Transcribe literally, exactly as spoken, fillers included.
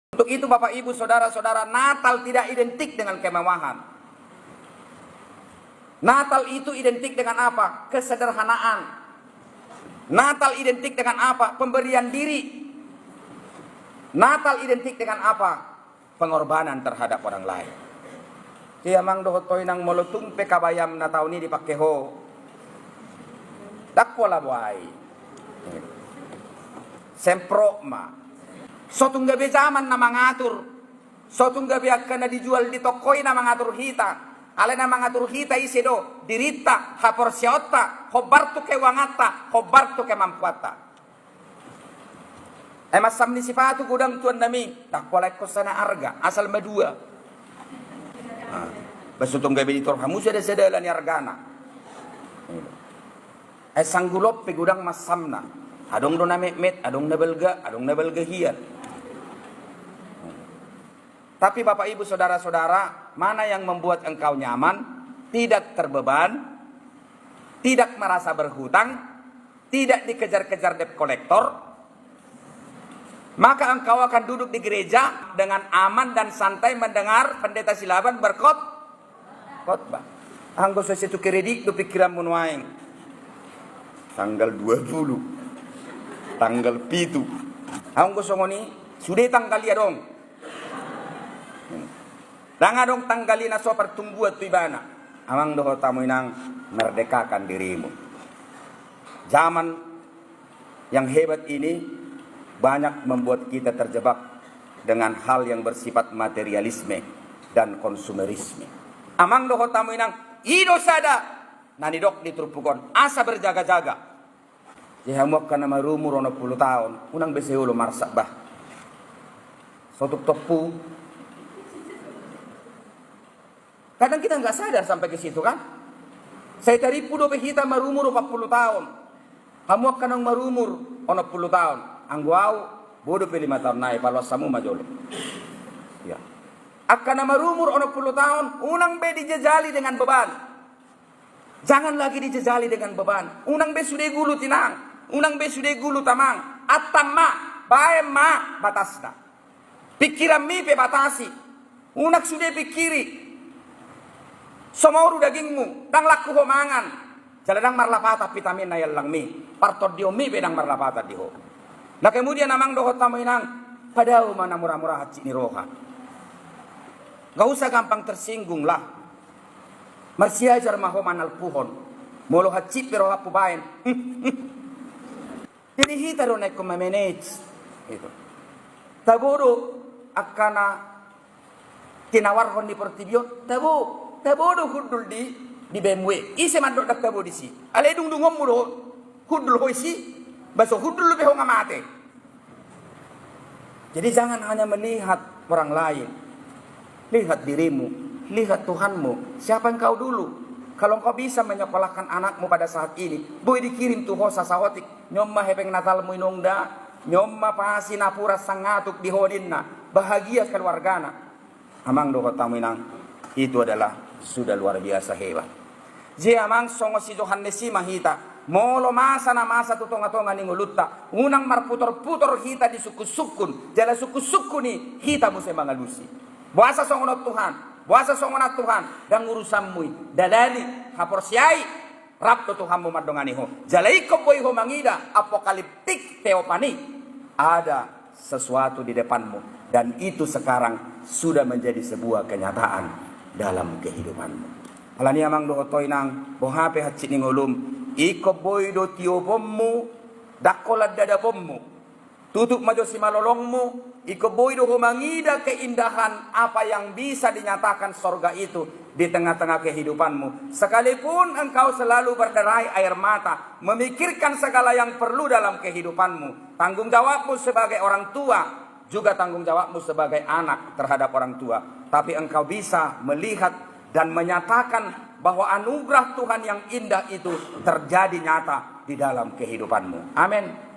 Untuk itu, Bapak, Ibu, Saudara-saudara, Natal tidak identik dengan kemewahan. Natal itu identik dengan apa? Kesederhanaan. Natal identik dengan apa? Pemberian diri. Natal identik dengan apa? Pengorbanan terhadap orang lain. Jadi, amang dohot inang, molo tung pe kabayam na taon i dipake ho, ndang pola boai. Semprot ma. So tung gabe zaman na mangatur. So tung gabe angka na dijual di toko i na mangatur hita. Alai na mangatur hita ise do? Dirinta, haporseaonta, hombar tu keuanganta, hombar tu kemampuanta. Ai mansam ni sipatu godang tuannami, ndang pola ingkon sada arga, asal ma dua. Ba so tung gabe ditor hamu sada-sada ala ni argana. Ai sanggul on pe godang mansamna. Adong do na metmet, adong na balga, adong na balga hian. Tapi Bapak, Ibu, Saudara-saudara, mana yang membuat engkau nyaman, tidak terbeban, tidak merasa berhutang, tidak dikejar-kejar debt collector, maka engkau akan duduk di gereja dengan aman dan santai mendengar Pendeta Silaban berkhot-, khotbah. Anggo so ise tu kredit do pikiranmu nuaeng. Tanggal dua puluh. Tanggal pitu. Anggo songon i, sude tanggal i adong. Ndang adong tanggal i na so pertumbuhan tu ibana. Amang dohot hamu inang, merdekakan dirimu. Zaman yang hebat ini banyak membuat kita terjebak dengan hal yang bersifat materialisme dan konsumerisme. Amang dohot hamu inang, i do sada na nidok di turpuk on, asa berjaga-jaga. Jadi hamu angka na marumur onom pulu taon, unang be sai olo marsak bah. So tung tompu. Kadang kita nggak sadar sampai ke situ kan. Sai tarimpu dope hita marumur opat pulu taon. Hamu angka naung marumur onom pulu taon. Anggo au, bodo pe lima taon nai, paloas hamu ma jolo. Ya. Angka na marumur onom pulu taon, unang be dijejali dengan beban. Jangan lagi dijejali dengan beban. Unang be sude gulut inang, unang be sude gulut amang. Antam ma, baen ma batasna. Pikiranmi pe batasi. Unang sude pikiri. So moru dagingmu, ndang laku ho mangan. Jala ndang marlapatan vitamin na i allangmi. Partondionmi pe ndang marlapatan di ho. Na kemudian amang dohot hamu inang, padao ma na mura-mura hansit ni roha. Nggak usah gampang tersinggung lah. Marsiajar ma ho manalpuhon. Molo hansit pe roham hubaen. Jadi hita do na ingkon ma-manage. Gitu. Tabo do angka na tinawarhon ni portibi on. Tabo, tabo do hundul di, di B M W. Ise mandok ndang tabo disi? Alai dungdungonmu do hundul ho disi. Ba so hundul dope ho nga mate. Jadi jangan hanya melihat orang lain. Lihat dirimu, lihat Tuhanmu. Siapa engkau dulu? Kalau engkau bisa menyekolahkan anakmu pada saat ini, boi dikirim tu ho sasaotik. Nion ma hepeng Natalmu inong da, nion ma pasi napuran sangatuk di ho ninna. Bahagia keluargana. Amang dohot hamu inang, itu adalah sudah luar biasa hebat. Jadi amang, songon si Johannes i ma hita. Molo masa na masa tu tonga-tonga ni ngolunta, unang marputor-putor hita disungkun-sungkun, jala sungkun-sungkun i hita muse mangalusi. Boasa songon on Tuhan, boasa songon on Tuhan, ndang urusanmu i, dalani, haporseai, rap do Tuhanmu mandongani ho. Jala ingkon boi ho mangida apokaliptik teofani. Ada sesuatu di depanmu, dan itu sekarang sudah menjadi sebuah kenyataan dalam kehidupanmu. Alani i amang dohot ho inang, boha pe hansit ni ngolum, ingkon boi do tioponmu, ndang holan dadaponmu. Tutup ma jo simalolongmu, ingkon boi do ho mangida keindahan apa yang bisa dinyatakan sorga itu di tengah-tengah kehidupanmu. Sekalipun engkau selalu berderai air mata, memikirkan segala yang perlu dalam kehidupanmu, tanggung jawabmu sebagai orang tua, juga tanggung jawabmu sebagai anak terhadap orang tua. Tapi engkau bisa melihat dan menyatakan bahwa anugerah Tuhan yang indah itu terjadi nyata di dalam kehidupanmu. Amin.